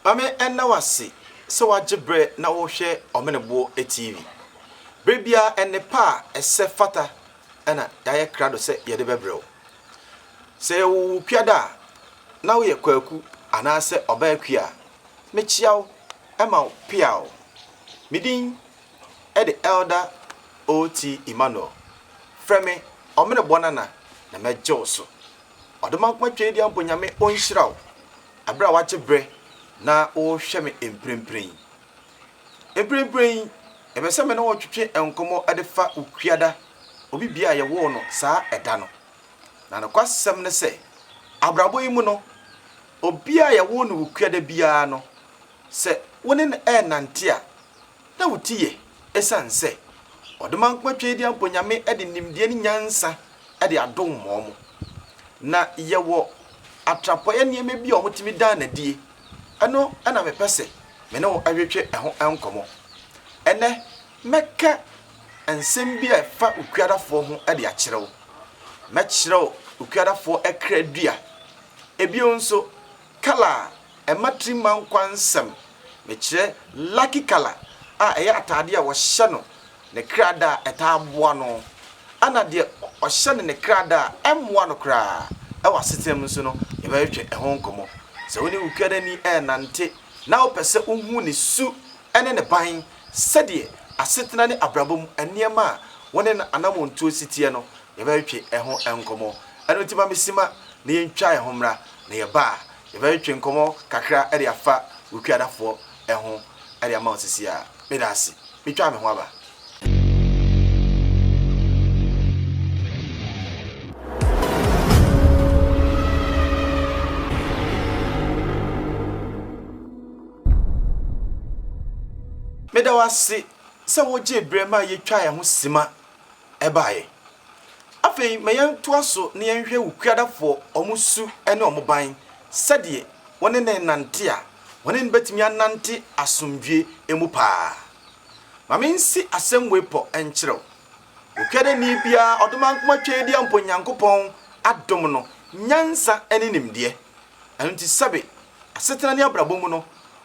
Ma me nna wo ase sɛ woagye berɛ na worehwɛ Ɔmeneboɔ TV. Berɛ biara nnepa a ɛsɛ fata na yɛayɛ krado sɛ yɛde bɛbrɛ wo. Sɛ yɛwoo wo Kuada a, na woyɛ Kwaku anaasɛ Ɔbaa Akua a, mekyea wo ma wo peaw. Me din de Elder OT. Emmanuel. Frɛ me Ɔmeneboɔ Nana na mɛgye wo so. Ɔdomankoma Tweediampo Nyame ɔnhyira wo bere a woagye bere na worehwɛ me mprempren yi. Mprempren yi, mepɛ sɛ me ne wo twetwe nkɔmmɔ de fa Wukuada, obi bia a yɛwoo no saa ɛda no. Na nokwasɛm ne sɛ, abrabɔ yi mu no, obi a yɛwoo no Wukuada biara no, sɛ wo ne no renante a, na wo ti yɛ esiane sɛ Ɔdomankoma Tweediampo Nyame de nimdeɛ ne nyansa de adom wɔn. Na yɛwɔ atrapɔeɛ nneɛma bi a wɔtumi dan no adie. Ɛno na mepɛ sɛ me ne wo twetwe ɛho nkɔmmɔ. Ɛnnɛ, mɛka nsɛm bi a ɛfa Okuadafoɔ ho de akyerɛ wo. Mɛkyerɛ wo Okuadafoɔ kra dua. Ebio nso, kala a ɛma tiri ma nkwa nsɛm, mekyerɛ lucky colour a ɛyɛ ataadeɛ a wɔhyɛ no ne kra da a ɛtaa boa no, ɛna deɛ ɔhyɛ no ne kra da a ɛmmoa no koraa wɔ asetena mu nso no, yɛbɛtwetwe ɛho nkɔmmɔ. Sɛ wo ne wo kuadani renante na wopɛ sɛ wohu ne su ne ne ban sɛdeɛ asetena ne abrabɔ mu nneɛma a wo ne no anammɔntuo si teɛ no, yɛbɛtwetwe ɛho nkɔmmɔ. Ɛno nti ma me sima na yɛntwa yɛn ho mmra, na yɛba a, yɛbɛtwetwe nkɔmmɔ kakra de afa wo kuadafoɔ ho de ama wo seesei ara. Meda ase. Metwaa me ho aba. Meda wo ase sɛ wogyee berɛ maa yɛtwaa yɛn ho sima baeɛ. Afei ma yɛntoa so na yɛnhwɛ wo kuadafoɔ, wɔn su ne wɔn ban, sɛdeɛ wo ne no renante a, wɔne no bɛtumi anante asomdwoeɛ mu paa. Ma mensi asɛm wei pɔ nkyerɛ wo. Okuadani biara, ɔdomankoma Tweediampo Nyankopɔn adom no nyansa ne nimdeɛ. Ɛno nti sɛbe asetena ne abrabɔ mu no,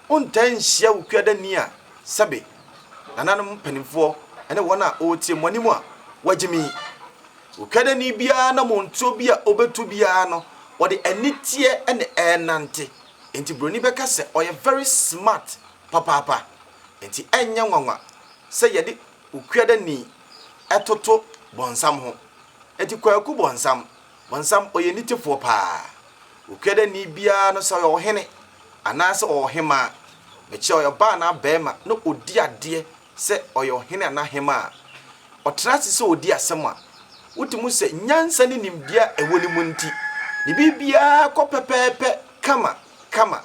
wontaa nhyia okuadani a sɛbe nananom mpanimfoɔ ne wɔn a wɔretie mo anim a wɔagyimi. Okuadani biara anammɔntuo bi a ɔbɛtu biara no, ɔde aniteɛ na ɛrenante. Enti buroni bɛka sɛ ɔyɛ very smart papaapa. Enti ɛnyɛ nwanwa sɛ yɛde Okuadani toto bɔnsam ho. Enti Kwaku bɔnsam, bɔnsam ɔyɛ nitefoɔ paa. Okuadani biara no sɛ ɔyɛ ɔhene anaasɛ ɔyɛ ɔhemaa, mekyerɛ ɔyɛ ɔbaa anaa barima na ɔdi adeɛ sɛ ɔyɛ ɔhene anaa hemaa a, ɔtena ase sɛ ɔdi asɛm a, wote mu sɛ nyansa ne nimdeɛ a ɛwɔ ne mu nti, ne biribiara kɔ pɛpɛɛpɛ kama kama.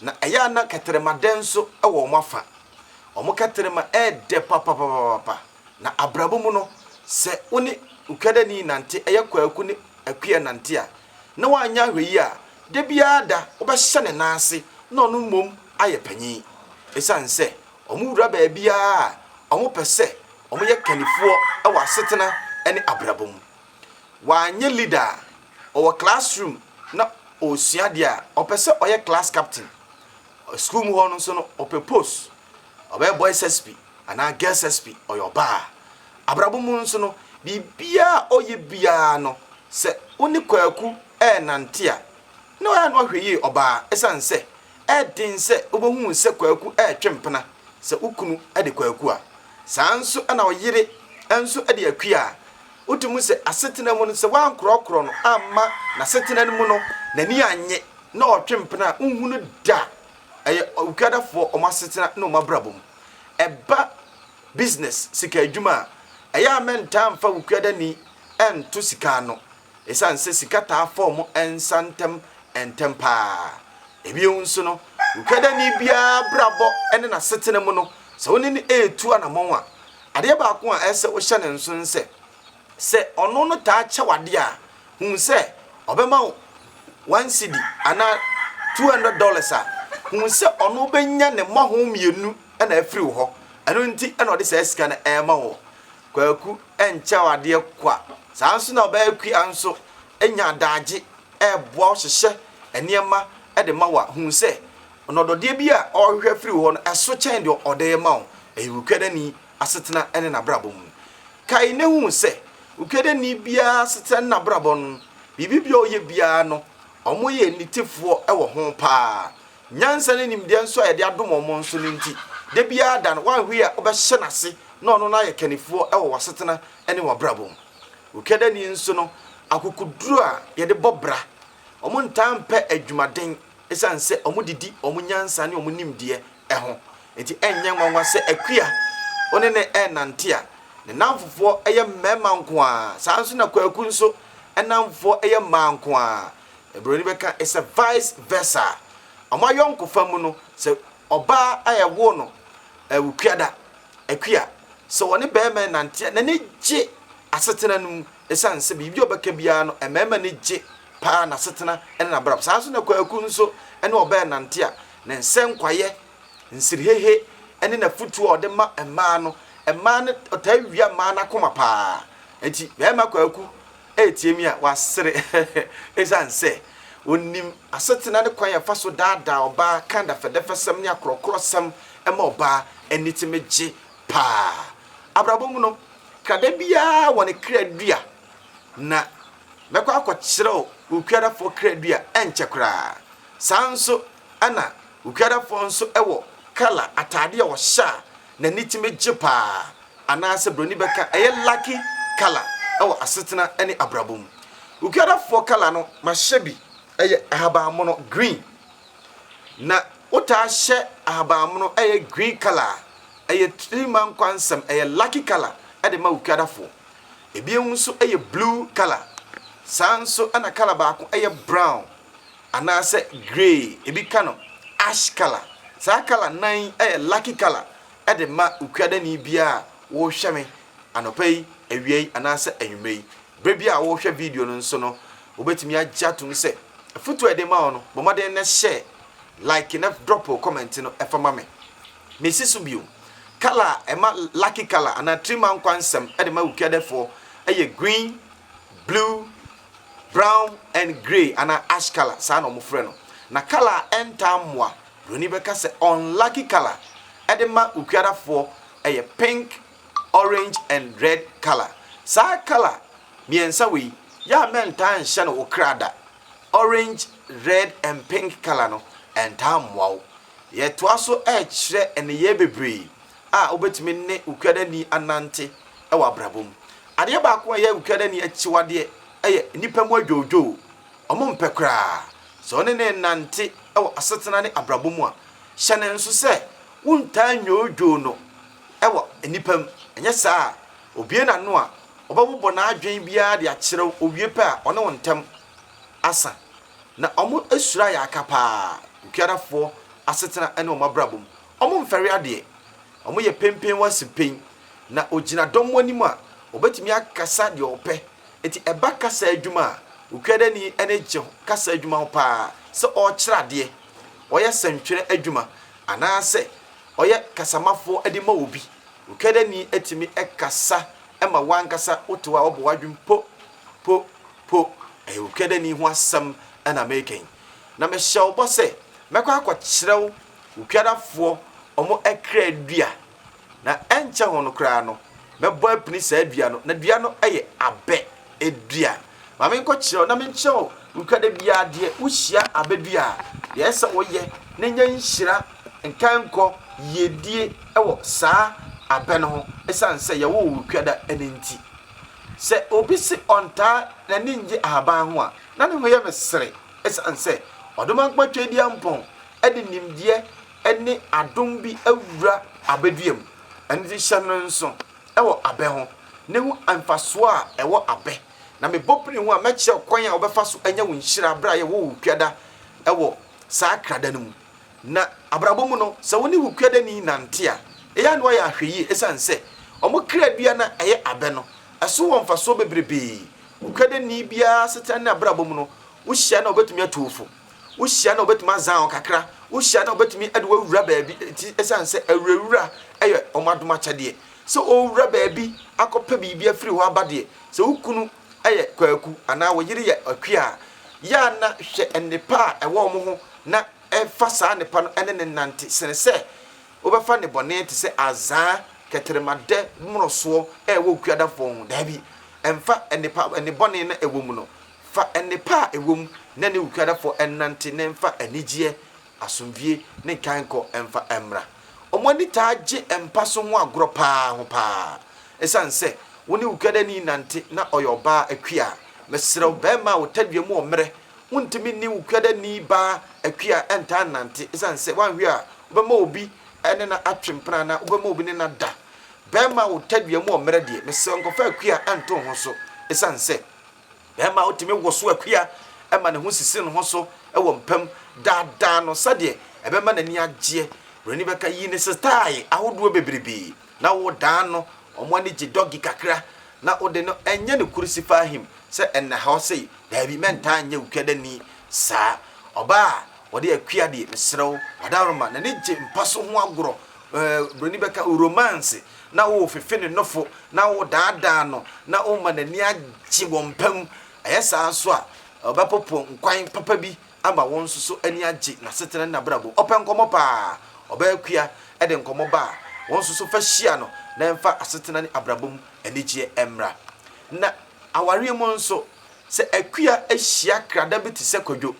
Na ɛyɛ a na kɛtrɛmadɛ nso wɔ wɔn afa. Wɔn kɛtrɛma yɛ dɛ papapapapa. Na abrabɔ mu no, sɛ wo ne Okuadani nante, ɛyɛ Kwaku ne Akua nante a, na woanyɛ ahwɛyie a, da biara da wobɛhyɛ ne nan ase na ɔno mmom ayɛ panin. Ɛsiane sɛ wɔwura baabiara a, wɔpɛ sɛ wɔyɛ kannifoɔ wɔ asetena ne abrabɔ mu. Wanyɛ leader a, ɔwɔ classroom na ɔresua adeɛ a, ɔpɛ sɛ ɔyɛ class captain. Sukuu mu hɔ no nso no, ɔpɛ post. Ɔbɛyɛ boys SP anaa girls SP, ɔyɛ ɔbaa. Abrabɔ mu nso no, biribiara a ɔyɛ biara no, sɛ wo ne Kwaku renante a, na ɔyɛ a na wahwɛ yie ɔbaa ɛsiane sɛ ɛyɛ den sɛ wobɛhu sɛ Kwaku retwe mpena sɛ wo kunu de Kwaku a. Saa ara nso na wo yere nso de Akua a, wotumi hu sɛ asetena mu no, sɛ woankorɔkorɔ no amma n'asetena no mu no n'ani annye na ɔretwe mpena a, wonhu no da. Ɛyɛ Okuadafoɔ wɔn asetena ne wɔn abrabɔ mu. Ɛba business, sika adwuma a, ɛyɛ a mɛntaa mfa Okuadani nto sika ano. Esiane sɛ sika taa fa wɔn nsa ntɛm ntɛm paa. Bio nso no, Okuadani biara abrabɔ ne n'asetena mu no, sɛ wo ne no retu anammɔn a, adeɛ baako a ɛsɛ sɛ wohyɛ no nso ne sɛ, sɛ ɔno no taa kyɛ wo adeɛ a, hu sɛ ɔbɛma wo one cedi anaa $200 a, hu sɛ ɔno bɛnya ne mmɔho mmienu na afiri wo hɔ. Ɛno nti na ɔde saa sika no rema wo. Kwaku nkyɛ wo adeɛ kwa. Saa ara nso na ɔbaa Akua nso nya adaagye reboa wo hyehyɛ nneɛma de ma wo a, hu sɛ Ɔnɔdɔdeɛ bi a ɔrehwehwɛ afiri wo hɔ no, ɛso kyɛn deɛ ɔde rema wo. Ɛyɛ Wukuadani asetena ne n'abrabɔ mu. Kae na hu sɛ, Wukuadani biara asetena ne n'abrabɔ no, biribi biara a ɔyɛ biara no, wɔyɛ anitefoɔ wɔ ho pa ara. Nyansa ne nimdeɛ nso a yɛde adom wɔn nso no nti, da biara da no, woanhwɛ yie a, wobɛhyɛ no ase na ɔno no ayɛ kannifoɔ wɔ w'asetena ne w'abrabɔ mu. Wukuadani nso no, akokoduro a yɛde bɔ bra, wɔntaa mpɛ adwumaden Esiane sɛ wɔdidi wɔn nyansa ne wɔn nimdeɛ ho nti, ɛnyɛ nwanwa sɛ Akua, wo ne no renante a, ne nnamfofoɔ yɛ mmarima nko ara. Saa ara nso na Kwaku nso nnamfofoɔ yɛ mmaa nko ara. Buroni bɛka it's a vice versa. Wɔn ayɔnkofa mu no, sɛ ɔbaa a yɛwoo no Wukuada, Akua, sɛ ɔne barima renante a, n'ani gye asetena no mu. Esiane sɛ biribi a ɔbɛka biara no, mmarima ani gye paa n'asetena ne n'abrabɔ. Saa ara nso na Kwaku nso ne ɔbaa renante a, ne nsɛnkwayɛ, nsirihehe ne n'afotuo a ɔde ma mmaa no, mmaa no, ɔtaa wia mmaa no akoma paa. Enti barima Kwaku retie me a, wasere esiane sɛ ɔnim asetena ne kwan a ɛfa so daadaa ɔbaa, ka dɛfɛdɛfɛsɛm ne akorɔkorɔsɛm ma ɔbaa ani tumi gye paa. Abrabɔ mu no, Kra da biara wɔ ne kra dua, na mɛkɔ akɔkyerɛw Wukuadafoɔ kra dua ɛnkyɛ koraa. Saa nso na Wukuadafoɔ nso wɔ kala ataadeɛ a ɔhyɛ a n'ani tumi gye paa, anaasɛ broni bɛka ɛyɛ lucky kala wɔ asetena ne abrabɔ mu. Wukuadafoɔ kala no mahyɛ bi, ɛyɛ ahabanmono, green. Na wotaa hyɛ ahabanmono ɛyɛ green kala a, Ɛyɛ tririma nkwa nsɛm, ɛyɛ lucky colour de ma Wukuadafoɔ. Ebien nso yɛ blue colour. Saa nso na colour baako yɛ brown anaasɛ grey, ebi ka no ash colour. Saa colour nan yi yɛ lucky colour de ma Wukuadani biara a worehwɛ me anɔpa yi, awia yi anaasɛ anwummerɛ yi. Berɛ biara a worehwɛ video no nso no, wobɛtumi agye atom sɛ afotuo a yɛde ma wo no, bɔ mmɔden na hyɛ like na drop wo comment no fa ma me. Mesi so bio, colour a ɛma lucky colour anaa tirimankwa nsɛm de ma Wukuadɛfoɔ yɛ green, blue, brown and grey anaa ash colour, saa na wɔfrɛ no. Na colour a ɛntaa mmoa, buroni bɛka sɛ unlucky colour, de ma Wukuadafoɔ yɛ pink, orange and red colour. Saa colour mmiɛnsa wei, yɛ a mɛntaa nhyɛ no wo kra da. Orange, red and pink colour no, ɛntaa mmoa wo. Yɛtoa so rekyerɛ nneyɛe bebree a wobɛtumi ne wo kuadani anante wɔ abrabɔ mu. Adeɛ baako a ɛyɛ wo kuadani akyiwadeɛ yɛ nnipa mu adwoodwoo. Wɔmpɛ koraa. Sɛ wo ne no renante wɔ asetena ne abrabɔ mu a, hyɛ no nso sɛ wontaa nnwoodwoo no wɔ nnipa mu. Anyɛ saa a, obue n'ano a, ɔbɛbobɔ n'adwene biara de akyerɛ wo, owie pɛ a, ɔne wo ntam asa. Na ɔmo suro ayɛ aka paa Okuadafoɔ asetena ne ɔmo abrabɔ mu. Ɔmo mfɛre adeɛ. Ɔmo yɛ penpen wasi pen. Na ogyina dɔm anim a, obetumi akasa deɛ ɔpɛ. Enti ɛba kasa adwuma a, Okuadani ani gye kasa adwuma ho paa sɛ ɔrekyerɛ adeɛ, ɔyɛ sɛntwerɛ adwuma, anaasɛ ɔyɛ kasamafoɔ de ma obi. Okuadani tumi kasa ma w'ankasa wote hɔ a wɔbɔ w'adwene po, po, Po, ɛyɛ wo kuadani ho asɛm na mereka yi. Na mehyɛ wo bɔ sɛ mɛkɔ akɔkyerɛ wo wo kuadafoɔ wɔn kra dua, na ɛnkyɛ ho no koraa no, mɛbɔ apini saa dua no, na dua no yɛ abɛ dua. Ma menkɔkyerɛ wo na menkyerɛ wo wo kuada biara deɛ wohyia abɛ dua a, deɛ ɛsɛ sɛ woyɛ na nya nhyira, nkankɔ, yiedie wɔ saa abɛ no ho, ɛsiane sɛ yɛwoo wo kuada no nti. Sɛ obi se ɔntaa n'ani nnye ahaban ho a, na ne ho yɛ me sere esiane sɛ Ɔdomankoma Tweaduampɔn de nimdeɛ ne adom bi awura abɛdua mu. Ɛno nti hyɛ no nso wɔ abɛ ho na hu mfasoɔ a ɛwɔ abɛ. Na mebɔ pini ho a mɛkyerɛ wo kwan a wobɛfa so anya wo nhyira berɛ a yɛwɔ wo kuada wɔ saa krada no mu. Na abrabɔ mu no, sɛ wo ne wo kuadani nante a, ɛyɛ a na woayɛ ahwɛyie ɛsiane sɛ wɔn kra dua no a ɛyɛ abɛ no, ɛso wɔ mfasoɔ bebrebee. Wo kuadani biara asetena ne abrabɔ mu no, wohyia no a ɔbɛtumi atu wo fo, wohyia no a ɔbɛtumi azan wo kakra, wohyia no a ɔbɛtumi de wo awura baabi, nti ɛsiane sɛ awurawura yɛ wɔn adom akyɛdeɛ. Sɛ ɔrewura baabi akɔpɛ biribi afiri hɔ aba deɛ, sɛ wo kunu yɛ Kwaku anaa wo yere yɛ Akua a, yɛ a na hwɛ nnepa a ɛwɔ wɔn ho na. fa saa nnepa no ne no nnante sene sɛ wobɛfa nnebɔne te sɛ azaa, kɛtrɛmadɛ mmorosoɔ a ɛwɔ okuadafoɔ ho. Daabi, mfa nnepa, nnebɔne no a ɛwɔ mu no. Fa nnepa a ɛwɔ mu na ne okuadafoɔ nnante na mfa anigyeɛ, asomdwie ne nkaenkɔ mfa mmra. Wɔn ani taa gye mpa so ho agorɔ pa ara ho pa ara. Ɛsiane sɛ wo ne okuadani nnante na ɔyɛ ɔbaa akua a, mesrɛ wo, barima a wo tadua mu wɔ mmerɛ, wontumi ne wo kuadani baa akua ntaa nnante ɛsiane sɛ woanhwɛ a wobɛma obi ne no atwe mpena anaa wobɛma obi ne no ada. Barima a wo tadua mu wɔ mmerɛ deɛ, mesrɛ wo nkɔfa akua nto wo ho so ɛsiane sɛ barima a wotumi woso akua ma ne ho sisi ne ho so wɔ mpa mu daadaa no sɛdeɛ ɛbɛma n'ani agyeɛ. Buroni bɛka yi ne setae ahodoɔ bebrebe na wodan no, wɔn ani gye dɔgi kakra na wode no nyɛ no kurusifahim sɛ ɛnna hɔ sei, daabi, mɛntaa nyɛ wo kuadani saa. Ɔbaa a wɔde akua deɛ, mesrɛ wo, wadaworoma, n'ani gye mpa so ho agorɔ, ɛɛ, buroni bɛka romance, na worefefe ne nofo, na woredaadaa no, na worema n'ani agye wɔ mpa mu. Ɛyɛ saa nso a, ɔbɛpopo nkwan papa bi ama wo nso so ani agye n'asetena ne n'abrabɔ mu. Ɔpɛ nkɔmmɔ paa. Ɔbaa akua de nkɔmmɔ ba a, wo nso so fa hyia no na ɛmfa asetena ne abrabɔ mu anigyeɛ mmra. Na awareɛ mu nso, sɛ Akua hyia krada bi te sɛ Kwadwo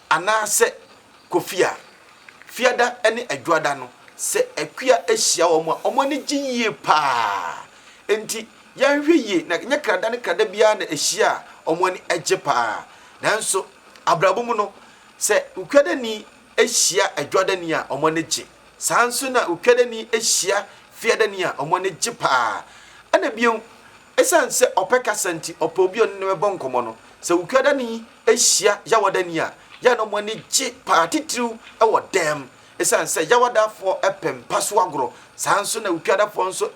anaasɛ Kofi a, Fiada ne Adwoada no, sɛ Akua hyia wɔn a, wɔn ani gye yie paa. Enti yɛnhwɛ yie na ɛnyɛ krada ne krada biara na ɛhyia a wɔn ani gye paa. Nanso abrabɔ mu no, sɛ Okuadani hyia Adwoadani a, wɔn ani gye. Saa ara nso na Okuadani hyia Fiadani a, wɔn ani gye paa. Ɛna bio, esiane sɛ ɔpɛ kasa nti, ɔpɛ obi a ɔne no bɛbɔ nkɔmmɔ no. Sɛ Okuadani hyia Yawadani a, yɛ a na wɔn ani gye paa, titiriw wɔ dan mu. Esiane sɛ Yawadafoɔ pɛ mpa so agorɔ, saa ara nso na Okuadafoɔ nso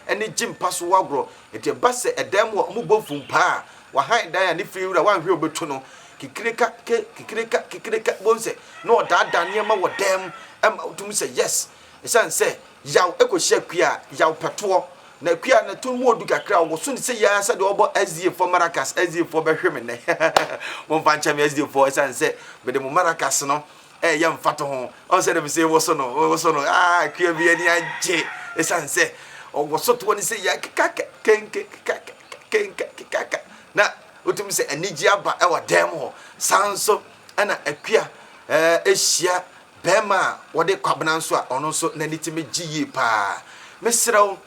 ani gye mpa so agorɔ. Enti ɛba sɛ ɛdan mu a wɔbɔ mfumpaa a, wahan dan a ne fie wura wanhwɛ a obetu no. Kikirika ke, kikirika, kikirika, wobɛhu sɛ na ɔdaadaa nneɛma wɔ dan mu ma wotumi sɛ yes. Esiane sɛ yaw kɔhyia akua a, yaw pɛ toɔ. Na akua no to mu odu kakra a, ɔwoso no sei ara sɛdeɛ ɔbɔ SDA foɔ maracas. SDA foɔ bɛhwe me nnɛ. Momfa nkyɛ me SDA foɔ esiane sɛ mede mo maracas no ɛreyɛ mfatoho. Ɔn sɛ dɛm sɛ woso no, woso no, ah, akua bi ani agye esiane sɛ ɔwoso toɔ no sei ara kekaka, kenke, kekaka, kenka, kekaka. Na wotumi sɛ anigye aba wɔ dan mu hɔ. Saa nso na akua hyia barima a wɔde kwabena nso a, ɔno nso n'ani tumi gye yie paa. Mesrɛ wo,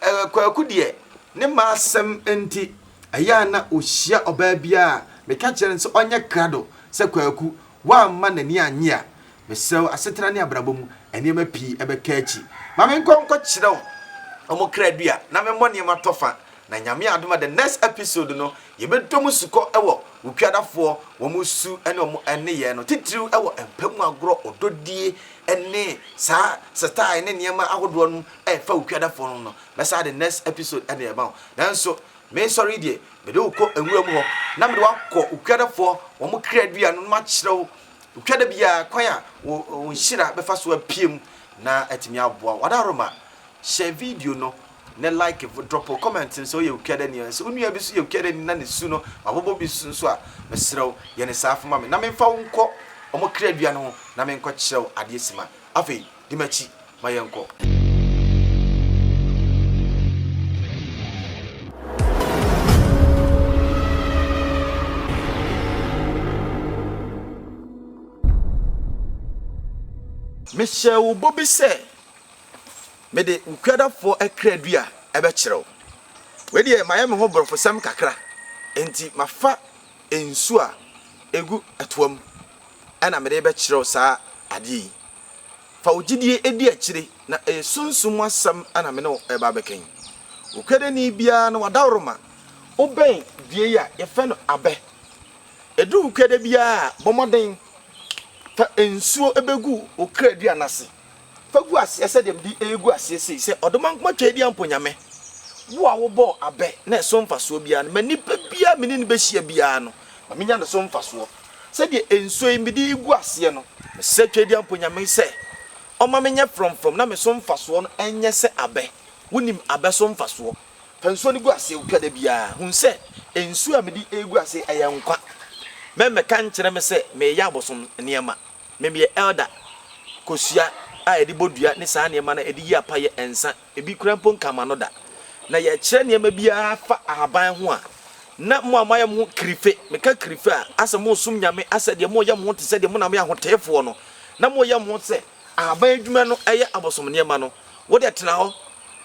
Kwaku deɛ, ne mma asɛm nti, ɛyɛ a na ɔhyia ɔbaa biara a, meka kyerɛ no sɛ ɔnyɛ krado sɛ Kwaku, woamma n'ani annye a, mesrɛ wo, asetena ne abrabɔ mu, nneɛma pii bɛka akyi. Ma menkɔ nkɔkyerɛ wo wɔn kra dua na memmɔ nneɛma tɔfa, na Nyame adom a the next episode no, yɛbɛdɔ mu sukɔ wɔ Wokuadafoɔ wɔn su ne wɔn nneyɛɛ no, titiriw wɔ mpa mu agorɔ, ɔdɔdie ne saa style ne nneɛma ahodoɔ no a ɛfa Wokuadafoɔ ho no. Mɛsan de next episode de ama wo. Nanso mesɔre yi deɛ, mede wo kɔ nwura mu hɔ na mede wo akɔ Wokuadafoɔ wɔn kra dua no na makyerɛ wo Wokuada biara kwan a wo nhyira bɛfa so apue mu na atumi aboa wo. Ɔdawuroma, hyɛ video no na like drop comment no sɛ woyɛ Okuadani a. Sɛ wo nua bi nso yɛ Okuadani na ne su no wabobɔ bi su nso a, mesrɛ wo yɛ no saa fa ma me na memfa wo nkɔ wɔn kra dua no ho na menkɔkyerɛ wo adeɛ sima. Afei di m'akyi ma yɛnkɔ. Mehyɛɛ wo bɔ bi sɛ Mede wo kuadafoɔ kra dua bɛkyerɛ wo. Wei deɛ mayɛ me ho borɔfosɛm kakra, enti mafa nsuo a ɛgu toa mu na mede rebɛkyerɛ wo saa adeɛ yi. Fa wo gyidie di akyire, na ɛyɛ sunsum mu asɛm na me ne wo reba abɛka yi. Wo kuadani biara no wadaworoma, wobɛn dua yi a yɛfrɛ no abɛ. Ɛduru wo kuada biara a, bɔ mmɔden fa nsuo bɛgu wo kra dua no ase. Fa gu aseɛ sɛdeɛ mede regu aseɛ sei, sɛ Ɔdomankoma Tweaduampo Nyame, wo a wobɔɔ abɛ na ɛso mfasoɔ biara no, ma nipa biara a me ne no bɛhyia biara no, ma menya ne so mfasoɔ. Sɛdeɛ nsuo yi mede regu aseɛ no, mesrɛ Tweaduampo Nyame sɛ ɔmma menyɛ frɔmfrɔm na me so mfasoɔ no nyɛ sɛ abɛ. Wonim abɛ so mfasoɔ. Fa nsuo no gu aseɛ, wotwa da biara, hunu sɛ nsuo a mede regu aseɛ ɛyɛ nkwa. Mɛmmɛka nkyerɛ me sɛ mereyɛ abosom nneɛma. Me meyɛ elder. Kosua a yɛde bɔ dua ne saa nneɛma no a yɛde yi apayɛ nsa, ebi koraa mpo nka m'ano da. Na yɛkyerɛ nneɛma biara fa ahaban ho a, na mo a moayɛ mo ho kirife, meka kirife a, asɛ moresom Nyame, asɛ deɛ moreyɛ mo ho te sɛ deɛ mo na moyɛ ahoteefoɔ no, na moreyɛ mo ho sɛ ahaban adwuma no yɛ abosom nneɛma no, wo deɛ tena hɔ,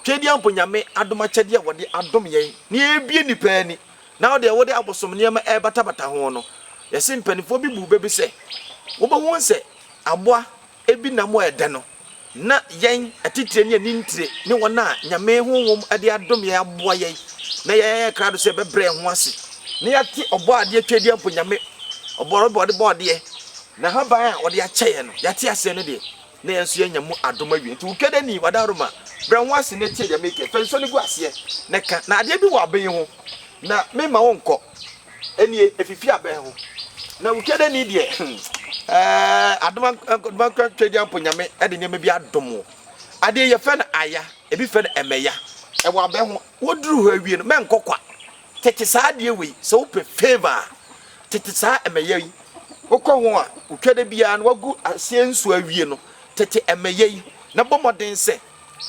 Tweaduampo Nyame adom akyɛdeɛ a wɔde adom yɛn na yɛrebue nnipa ani, na wo deɛ wode abosom nneɛma rebatabata ho no, yɛse mpaninfoɔ bi buu bɛ bi sɛ, wobɛhu sɛ aboa bi nam a ɛdɛ no, na yɛn atitire ne anintire ne wɔn a Nyame honhom de adom yɛn aboa yɛn na yɛayɛ krado sɛ yɛbɛbrɛ yɛn ho ase na yɛate Ɔbɔadeɛ Tweaduampo Nyame ɔbɔrebɔ ɔde bɔɔ adeɛ, n'ahaban a ɔde akyɛ yɛn no, yɛate aseɛ no deɛ, na yɛn nso yɛanya mu adom awie. Nti wo Twɛdani, w'adaworoma, brɛ wo ho ase na tie deɛ mereka yi, fa nsuo no gu aseɛ na ka, na adeɛ bi wɔ abɛ yi ho, na meremma wonkɔ. Ɛnie, ɛfifi abɛn ho. Na wo Twɛdani deɛ, hmm, ɛɛ, adom ankora Tweaduampo Nyame de nneɛma bi adom wo. Adeɛ yi yɛfrɛ no aya, ebi frɛ no ɛmɛya, ɛwɔ abɛ ho. Woduru hɔ awie no, mɛnkɔ kwa. Tete saa adeɛ wei, sɛ wopɛ favour a, tete saa ɛmɛya yi. Wokɔ ho a, wotwa da biara na woagu aseɛ nsuo awie no, tete ɛmɛya yi na bɔ mmɔden sɛ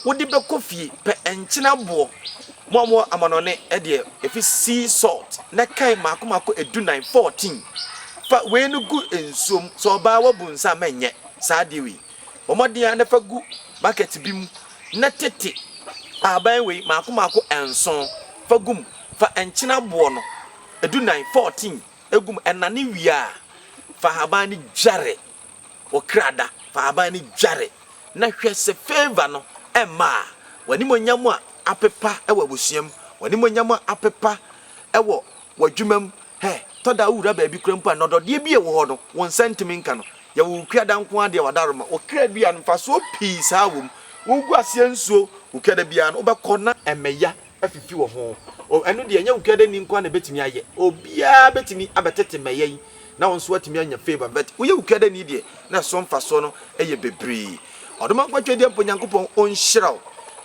wode bɛkɔ fie. Pɛ nkyene aboɔ, mo a mowɔ amanɔne deɛ, ɛfi sea salt, na kan mmaako mmaako edunan, 14. Fa wei no gu nsuo mu. Sɛ ɔbaa woabu nsa a, mɛnyɛ saa adeɛ wei. Bɔ mmɔden ara na fa gu bucket bi mu na tete ahaban wei mmaako mmaako nson fa gu mu. Fa nkyene aboɔ no edunan, 14, gu mu. Ɛnane wie a, fa ahaban no dware wo kra da. Fa ahaban no dware na hwɛ sɛ favour no mma a. W'animuonyam a apepa wɔ abusua mu, w'animuonyam a apepa wɔ w'adwuma mu, Hɛ, tɔ da a wowura baabi koraa mpo a, nnɔdɔdeɛ bi a ɛwɔ hɔ no, wo nsa ntumi nka no. Yɛwɔ wo kuada nko ara deɛ, w'adaworoma, wo kra dua no, mfasoɔ pii saa wɔ mu. Wogu aseɛ nsuo wo kuada biara no, wobɛkɔ na mmɛya afifi wɔ ho. O, ɛno deɛ, ɛnyɛ wo kuadani nko ara na ɛbɛtumi ayɛ. Obiara bɛtumi abɛtete mmɛya yi na wo nso woatumi anya favour. But woyɛ wo kuadani deɛ, na ɛso mfasoɔ no yɛ bebree. Ɔdomankoma Twedeɛ mpo, Nyankopɔn ɔnhyira wo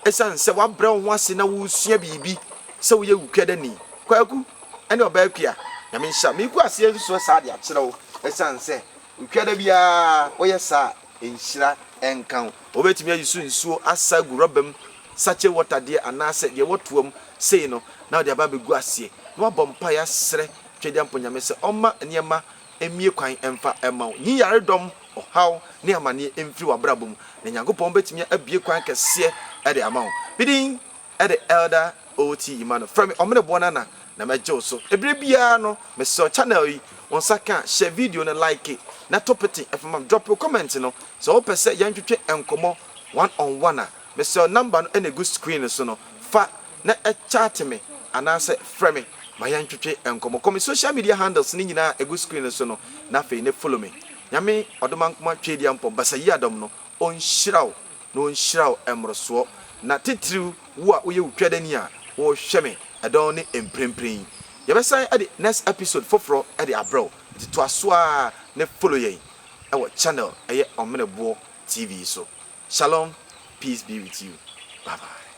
ɛsiane sɛ woabrɛ wo ho ase na woresua biribi sɛ woyɛ wo kuadani. Kwaku. Ɛne ɔbaa kua, Nyame nhyira wo. Megu aseɛ nso saa de akyerɛ wo ɛsiane sɛ otwa da biara woyɛ saa a nhyira nka wo. Wobɛtumi ayi so nsuo asa agu rɔba mu, sachet water deɛ anaasɛ deɛ ɛwɔ toa mu sei no na wode aba abɛgu aseɛ na woabɔ mpaeɛ asrɛ Twedeampo Nyame sɛ ɔmma nneɛma mmue kwan mfa mma wo. Nyi yaredɔm, ɔhaw ne amaneɛ mfiri w'abrabɔ mu na Nyankopɔn bɛtumi abue kwan kɛseɛ de ama wo. Me din de Elder OT Emmanuel. Frɛ me Ɔmeneboɔ Nana na mɛgye wo so. Ɛberɛ biara no, mesrɛ wo channel yi, wo nsa ka a, share video no, like na to pete fa ma me. Drop wo comment no. Sɛ wopɛ sɛ yɛntwetwe nkɔmmɔ one on one a, mesrɛ wo number no na ɛgu screen no so no, fa na chat me anaasɛ frɛ me ma yɛntwetwe nkɔmmɔ. Kɔ me social media handles no nyinaa a ɛgu screen no so no na afei ne follow me. Nyame Ɔdomankoma Tweediampɔ Basayiadɔm no ɔnhyira wo na ɔnhyira wo mmorosoɔ, na titiriw wo a woyɛ wo twadani a worehwɛ me ɛdɔn ne mprempren yi. Yɛbɛsan de next episode foforɔ de abrɛ wo, nti toa so ara ne follow yɛn wɔ channel ɛyɛ Ɔmeneboɔ TV yi so. Shalom, peace be with you, bye bye.